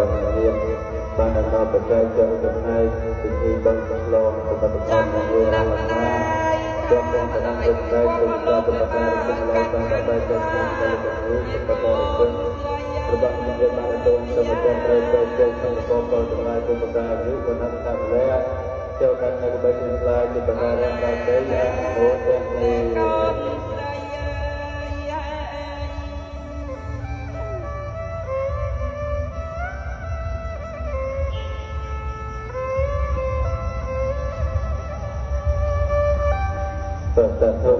បណ្ឌិតបានដល់បច្ច័យចូលចំណែកពិធីបុណ្យឆ្លងសម្បត្តិផលនៃរាល់ណាជាប់ទាំងតំណាងវិស័យទុកតបតារគុណឡើយបានដល់ទៅក្នុងកលកនេះសម្បត្តិគុណរបស់និយាយបានទៅសម្បត្តិត្រូវទៅជ័យក្នុងកបទាំងឡាយពុបការីវណ្ណកម្មលាចូលកាន់នៅក្បែរជាឡាយជាបណ្ដារាមដល់ទៅអនុមោទនា តតធុ